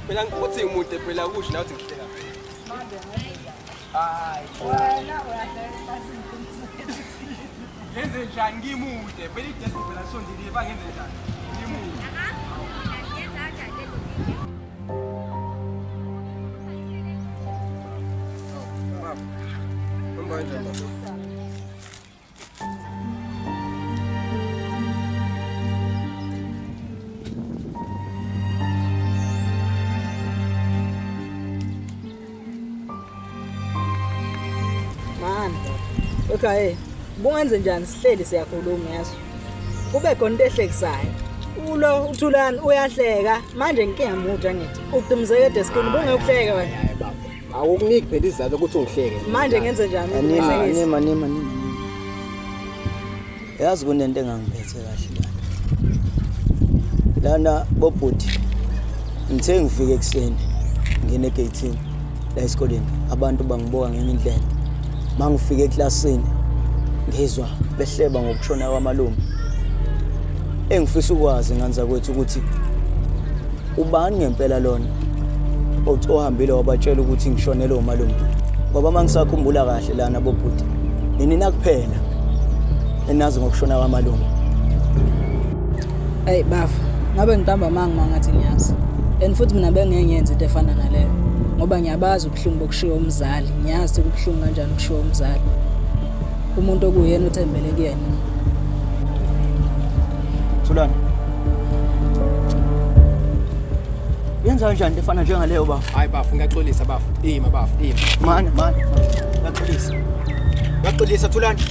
Phela ngikuthi umude phela kusho nawe uthi ngihleka. Hayi. Wena uyahleka. Ngenze njani ngimude? Phela idesk phela sondile bangenze njani? Ngimude. Baba. Hamba kanjani baba? Mani, okay, bungenze njani sihleli siyakhuluma yazi. Kube khona into ehlekisayo. Ulo uThulani uyahleka manje inkinga mude angithi. Udumzeke edeskini bungekuhleke wena. Hayi baba. Awukuniki phela izizathu ukuthi ungihleke. Manje ngenze njani? Anima, anima, anima, anima. Yazi kunento engangiphethe kahle lana. Lana bobhuti ngithe ngifike ekuseni ngene egeyithini la esikoleni abantu bangibuka ngenye indlela. Mangifike eklasini ngizwa behleba ngokushona kwamalume. Engifisa ukwazi nganza kwethu ukuthi ubani ngempela lona othi ohambile wabatshela ukuthi ngishonelwe umalume ngoba uma ngisakhumbula kahle lana bobhuti nina kuphela enazi ngokushona kwamalume. Hey bafo, ngabe ngiqamba amanga uma ngathi ngiyazi. And futhi mina bengeke ngiyenze into efana naleyo ngoba ngiyabazi ubuhlungu bokushiya umzali, ngiyazi ukuthi kubuhlungu kanjani ukushiya umzali. Umuntu okuyena othembele kuyena. Thulani. Yenza kanjani into efana njengaleyo bafo? Hayi bafo, ngiyaxolisa bafo. Ima bafo, ima. Mana, mana. Ngiyaxolisa. Ngiyaxolisa Thulani.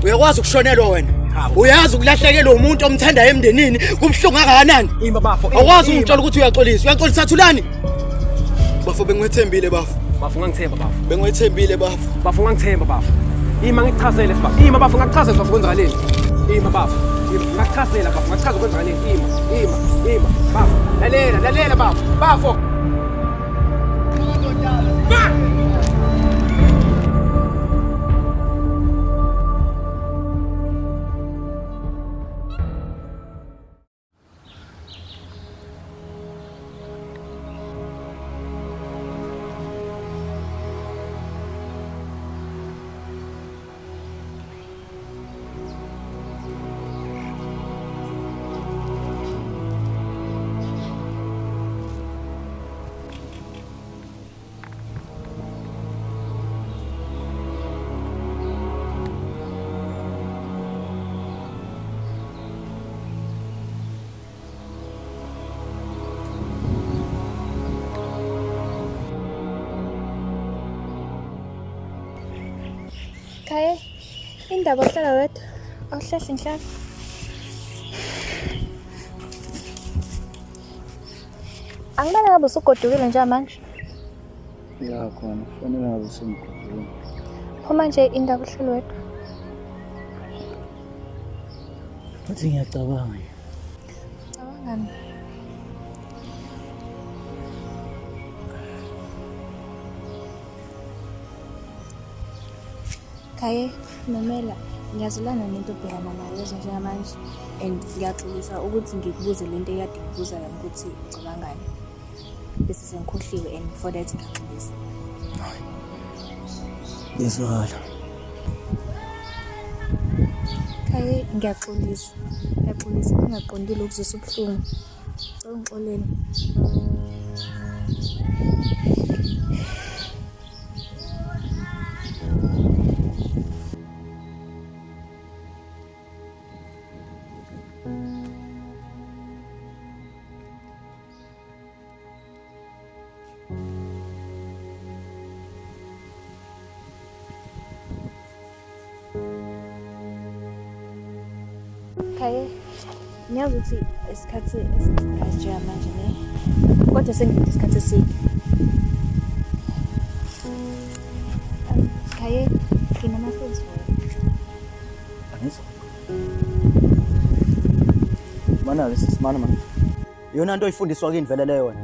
Uyakwazi ukushonelwa wena. Uyazi ukulahlekelwa umuntu omthandayo emndenini kubuhlungu kangakanani? Ima bafo. ima, Awukwazi ima. ungitshela ukuthi uyaxolisa. Uyaxolisa Thulani. Bafo bengiwethembile bafo. Bafo ungangithemba bafo. Bengiwethembile bafo. Bafo ungangithemba bafo. Ima ngikuchazele bafo. Ima bafo ngakuchazela bafo kwenzakaleni. Ima bafo. Ima ngakuchazela bafo ngakuchaza kwenzakaleni. Ima, ima, ima bafo. Lalela, lalela bafo. Bafo. Khaye, indaba ohlala wedwa, awuhlehli nhlalo. Angibona ngabe usugodukile njengamanje. Ya khona kufanele ngabe sengigodukile. Phuma nje indaba uhleli wedwa. Futhi ngiyacabanga nje. Cabangani? Khaye, mamela, ngiyazwelana nento obhekana nayo yezwa njengamanje and ngiyaxolisa ukuthi ngikubuze lento ekade ngikubuza yona ukuthi ucabangani. Bese sengikhohliwe and for that ngiyaxolisa. Ngiyezwakala. Khaye, ngiyaxolisa. Ngiyaxolisa ngingaqondile ukuzwisa ubuhlungu. Cela ungixolele. Khaye, ngiyazi ukuthi isikhathi esingaka njengamanje ne, kodwa sengilinde isikhathi eside. Khaye, nginama-feelings for wena. Angizwa. Mana-ke sisi, mana mana. Iyona nto oyifundiswa kini vele leyo wena.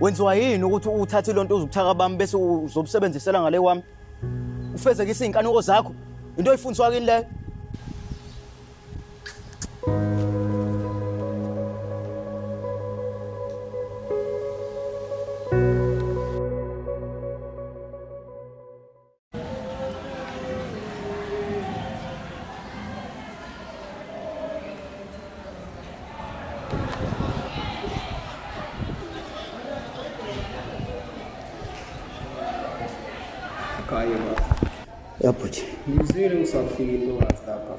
Wenziwa yini ukuthi uthathe lonto uzubuthaka bami bese uzobusebenzisela ngale kwami? Ufezekisa izinkanuko zakho. Into oyifundiswa kini leyo. Yabhuti. Ngizwile ngisafika intokazi lapha.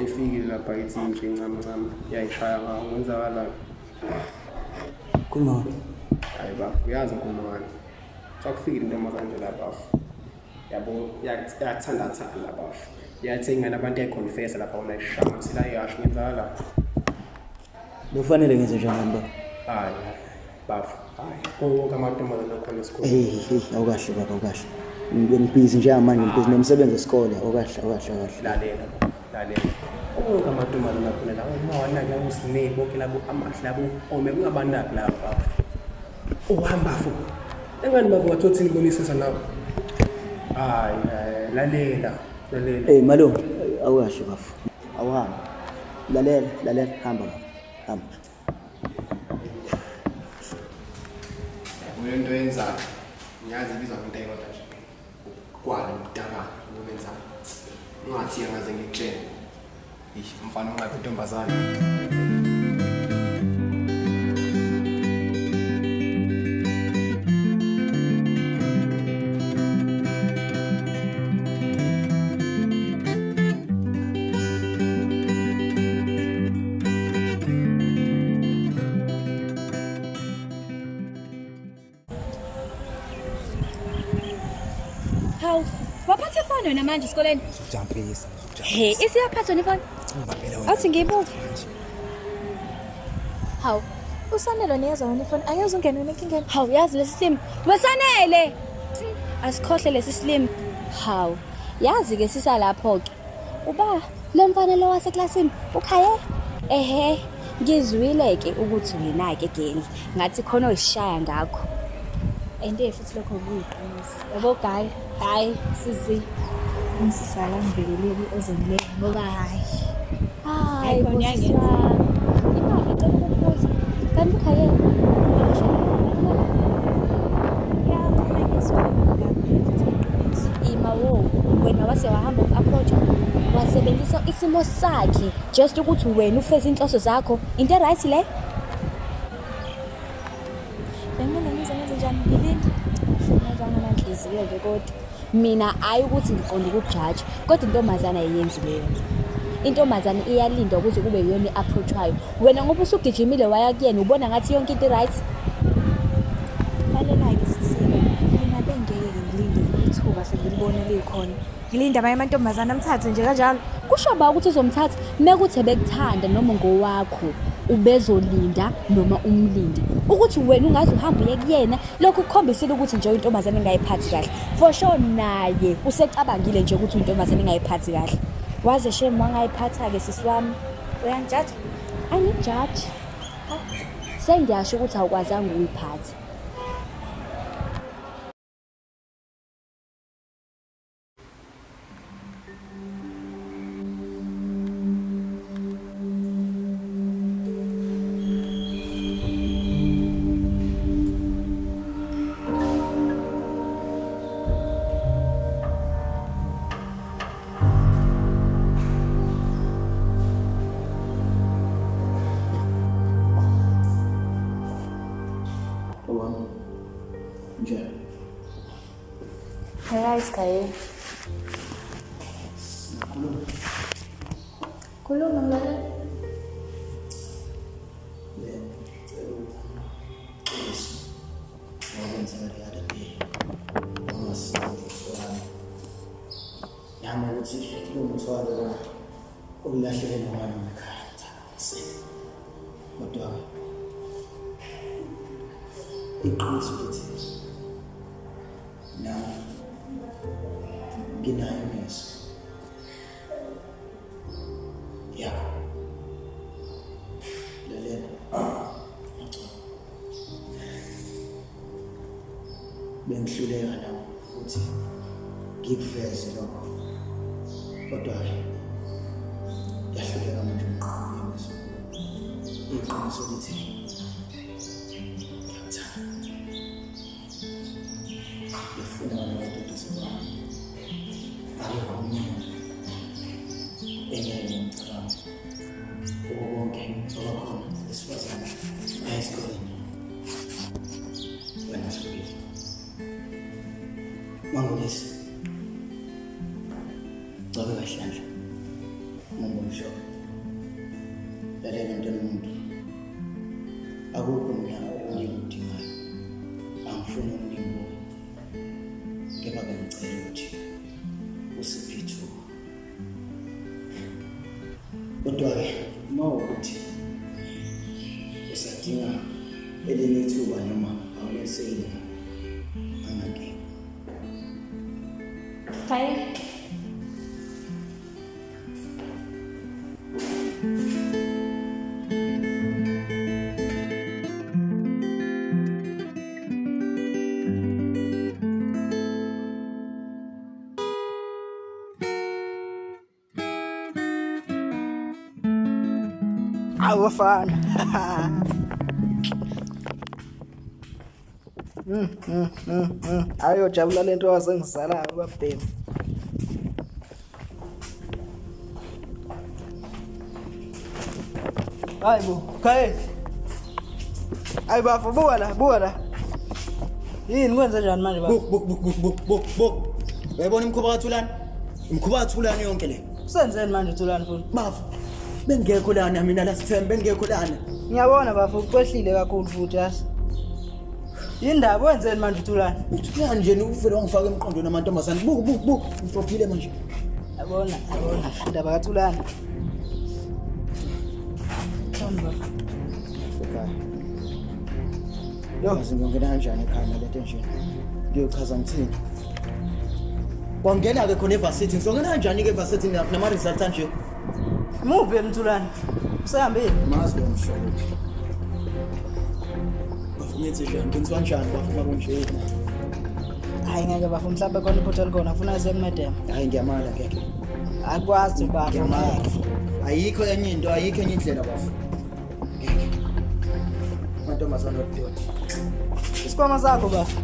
Efikile lapha ithi nje ncam ncam yayishaya ngawo kwenzakalani? Khuluma ngani? Hayi bafo, uyazi ngikhuluma ngani. Sakufikile intombazane nje la bafo. Yabo yathanda thanda bafo. Yathi ingane abantu yayiconfessa lapha wona ishaya umsila iyasho kwenzakalani? Bekufanele ngenze njani baba? Hayi bafo, hayi. Konke amantombazane akhona esikoleni. Hey hey awukahle baba awukahle. Ngibhizi njengamanje ngibhizi nomsebenzi wesikole awukahle awukahle awukahle. Lalela bafo, lalela. Konke amantombazane akhona la uma wanaki labo sine bonke labo amahle labo ome kungabanaki labo bafo. Uhamba bafo. Engani bafo wathothi nibonisisa nawe. Hayi hayi, lalela, lalela. Hey malume awukahle bafo. Awuhambe. Lalela, lalela, hamba baba. Hamba. Yabo lento yenzayo. Ngiyazi ibizwa ngento eyodwa nje. Ukwala ubutabane obenzayo. Ungathi angaze ngikutshele. Eish, umfana unqabe intombazane. Hawu, waphatha ifoni wena manje esikoleni? Ujampisa, He, isiyaphathwa nefoni? Ngibambele wena. Awuthi ngiyibuke. Hawu, Usanele niyeza wena ifoni angeze ungene wena enkingeni. hawu yazi lesi silimi. Wesanele. Asikhohle lesi silimi. Hawu, yazi ke sisalapho ke. Uba lo mfana lo waseklasini ukhaye? Ehhe, ngizwile ke ukuthi wena ke geli ngathi khona oyishaya ngakho. And futhi lokho kuyiqiniso. Yabo guy, Hayi, sisi ngisisala ngivikeleki ozonile ngoba hayi. Hayi, Hayi, khona bosisi uyangenza. wami. Imali ngicela ukukubuza. Kanti ukhaye? Ya khona ngizwile ngakho futhi iqiniso. Ima wo, wena wase wahamba uku-approach wasebenzisa isimo sakhe just ukuthi wena ufeze inhloso zakho. Into right le? Bekumele ngize ngenze njani ngilinde. Ngazana nanhliziyo ke kodwa. Mina hayi ukuthi ngiqonda ukujaja, kodwa intombazane ayenzi leyo nto. Intombazane iyalinda ukuze kube iyona i-approachwayo. Wena ngoba usugijimile waya kuyena ubona ngathi yonke into i-right. Lalela-ke sisi, mina bengeke ngilinde ithuba sengilibona likhona. Ngilinde amanye amantombazane amthathe nje kanjalo. Kusho ba ukuthi uzomthatha mekuthi bekuthanda noma ngowakho ubezolinda noma umlinde. Ukuthi wena ungaze uhambe uye kuyena lokhu kukhombisile ukuthi nje uyintombazane engayiphathi kahle. For sure naye usecabangile nje ukuthi uyintombazane engayiphathi kahle. Waze shame wangayiphatha ke sisi wami. Uyangijaja? Angijaji. Sengiyasho ukuthi awukwazanga ukuyiphatha. Baba. Njani? Right, Khaye. Khuluma. Khuluma mlaleli. Ngicela ukuxolisa ngokwenzeka the other day. Wangasindiswa. Nami ukuthi lo mthwalo lo ulahleke nomalume ekhaya ngithanda Kodwa iqiniso lithi nami nginayo imizwa ya lalela bengihluleka nami ukuthi ngikuveze lokho kodwa-ke yahluleka manje umqondo imizwa iqiniso lithi ngiyakuthanda ngifuna wena wedwa eduze kwami akekho omunye engeke ngimcabange kubo bonke abakhona besifazane la esikoleni wena hlukile mangolisi. Ngigcoke kahle Mama mhlophe. Lalela mntana omuntu. Akukho mina okunye engikudingayo. Angifuni okuningi kuwe. Kepha bengicela ukuthi usiphe ithuba. Kodwa-ke uma ukuthi usadinga elinye ithuba noma awunelisekile anginankinga. Bye. Awu bafana. Ayojabula lento wasengizalayo babhemu. Hayi bo, Khayeli. Hayi bafo, buka la, buka la. Yini kwenze njani manje bafo? Buk buk buk buk buk buk buk. Uyayibona imikhuba kaThulani? Imikhuba kaThulani yonke le. Usenzeni manje uThulani futhi? Bafo, bengekho lana mina last term bengekho lana. Ngiyabona bafo ukwehlile kakhulu futhi yazi. Yindaba wenzeni manje uThulani? Uthulani nje uvele wangifaka emqondweni amantombazane. Buku buku buku ngihlophile manje. Yabona, yabona indaba kaThulani. Hamba. Ekhaya. Yo, ngizongena kanjani ekhaya nalento nje. Ngiyochaza ngithini? Kwangena ke khona evarsity. Ngizongena kanjani ke evarsity nama results anje? Muphi Mthulani? Usehambile? Mazi lo mhlolo. Bafuna ngenze njani? Kwenziwa njani bafuna kunje? Hayi ngeke bafo mhlawumbe khona iphutha elikhona funa siye kumedem. Hayi ngiyamala ngeke. Akwazi bafo. Ngiyamala. Ayikho enye into, ayikho enye indlela bafo. Ngeke. Amantombazane odoti. Isikhwama sakho bafo.